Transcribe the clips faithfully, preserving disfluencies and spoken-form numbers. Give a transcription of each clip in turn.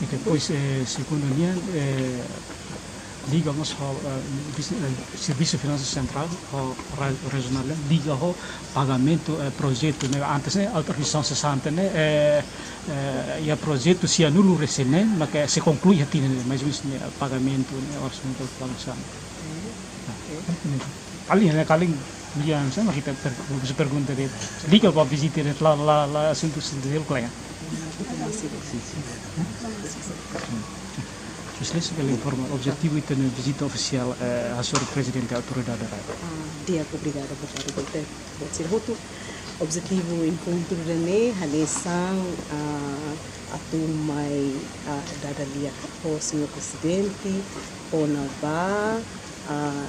I depois, eh, segundu nian, eh, liga mós ho, eh, bis-, eh, Servisu Finansa Sentrál, ho re-, rejionál, liga ho pagamentu, eh, projetu ne'e, antes ne'e, Alta Visão sesante ne'e, eh, eh, iha projetu sianulu resin ne'e, mak sei konklui iha tinan ne'e, mais ou menos ne'e, pagamentu ne'e, orsamentu planu sesante. Alin, ne'e, alin, lian, sama kita per-, bisa pergunta de'it, liga ba vizita de'it, la, la, la, asuntu sendiri, klaru. Sosializa ke informa, objetivu ita-nia vizita ofisiál, eh, hasoru Prezidente Autoridade RAEOA. Ah, di'ak, obrigada, boa tarde, boa tarde, boa tarde, hotu. Objetivu enkontru ida-ne'e, hanesan, ah, atu mai, ah, dada lia ho Señór Prezidente, kona-ba, ah,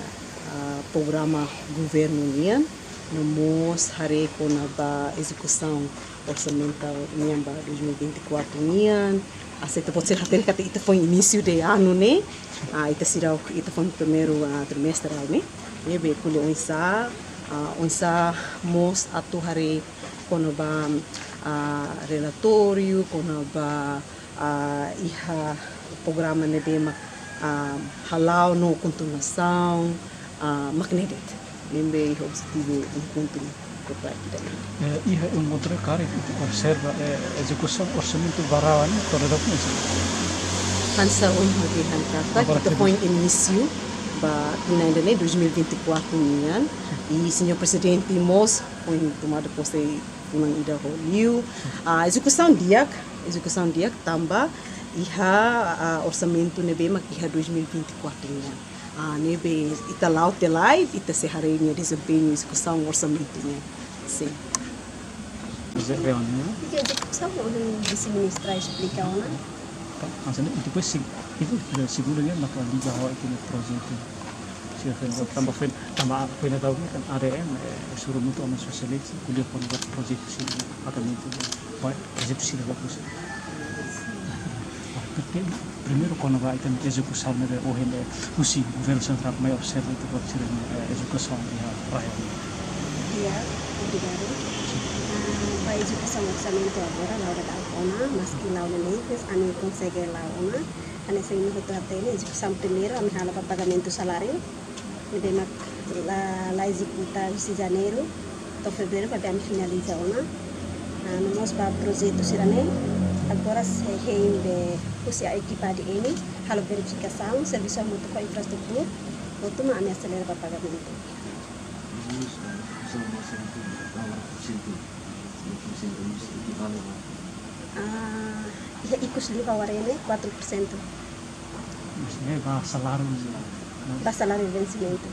ah, programa governu nian, no mós haree kona-ba ezekusaun orsamentál nian ba dois mil e vinte e quatro nian, ah, se ita pode ser hatene katak ita foin inísiu de anu ne'e, ah, ita seidauk, ita foin primeiru, ah, trimestrál ne'e, ne'ebé ko'alia oinsá, ah, oinsá mós atu haree kona-ba, ah, relatóriu, kona-ba, ah, iha programa ne'ebé mak, ah, hala'o no kontinuasaun, ah, mak ne'e de'it. Ne'ebé iha objetivu enkontru ne'e, ke parte ida-ne'e. Eh, iha enkontru karik ita observa, eh, ezekusaun orsamentu ba RAEOA ne'e, to'o dadauk ne'e. Hanesan ohin ha'u dehan katak, agora ita foin inísiu ba tinan ida-ne'e dois mil e vinte e quatro nian, i Señór Prezidente mós foin tomada pose fulan ida ho liu. Ah, ezekusaun di'ak, ezekusaun di'ak tanba iha, ah, orsamentu ne'ebé mak iha dois mil e vinte e quatro nian. Ah, ne'ebé ita la'o tiha lai, ita sei haree nia dezempeñu ezekusaun orsamentu nian. Sin. José Leone. Ita ezekusaun, ohin Vise-Ministra esplika ona. Tá, mas, né, e depois, se-, e depois, segundu nian, mak liga ho ita-nia projetu. Se foi, tanba foi, tanba foi na tal, kan, A D M, eh, suru mutu ama sosializa, ko'alia kona-ba projetu sira, pagamentu, ba, projetu sira ba husi. Primeiru kona-ba ita-nia ezekusaun ne'ebé ohin, eh, husi governu sentrál mai observa ita-boot sira-nia, eh, ezekusaun iha RAEOA. Di'ak, obrigadu. Ah, ba ezekusaun orsamentu agora, la'o dadauk ona, maski la'o lelei, ami konsege la'o ona. Hanesan imi hotu hatene, ezekusaun primeiru, ami halo ba pagamentu saláriu. Ne'ebé mak la, la ezekuta husi Janeiru to'o Fevereiru, maibé ami finaliza ona. Ah, no mós ba projetu sira-ne'e, agora sei hein be husi ekipa A D M halo verifikasaun, servisu hamutuk ho infraestrutura, hotu mak ami aselera ba pagamentu. Ah, iha ikus liu ba warene, quatro por cento. Mas ne'e ba saláriu, né? Ba saláriu vensimentu.